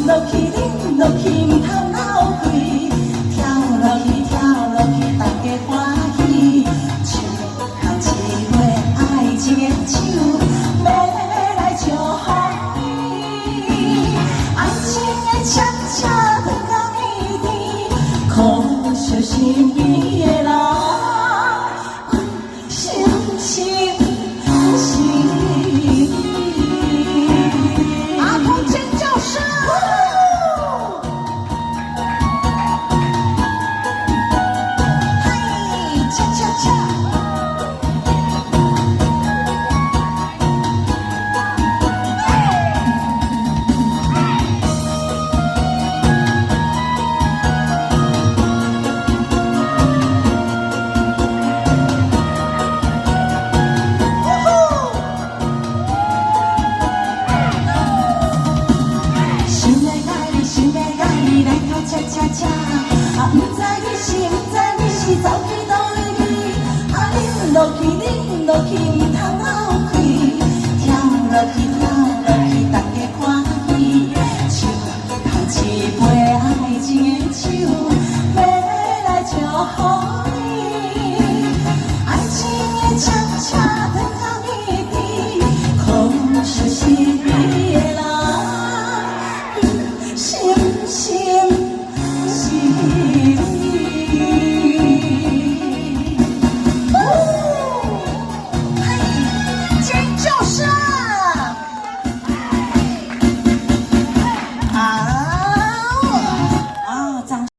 落去，啉落去，毋通浪費。跳落去，跳落去，大家歡喜。手牽一杯愛情的酒，欲來祝福你。愛情的恰恰糖甲蜜甜，可惜身邊的人，是毋是毋是你？阿童尖叫聲！嗨，恰恰恰！想欲共你，想欲共你來跳恰恰恰。啊，毋知你是，毋知你是走去佗位去。啊，啉落去，啉落去，毋通浪費。跳落去，跳落去，大家歡喜。手牽一杯愛情的酒，欲來祝福你。愛情的恰恰糖甲蜜甜，可惜身邊的人，是毋是毋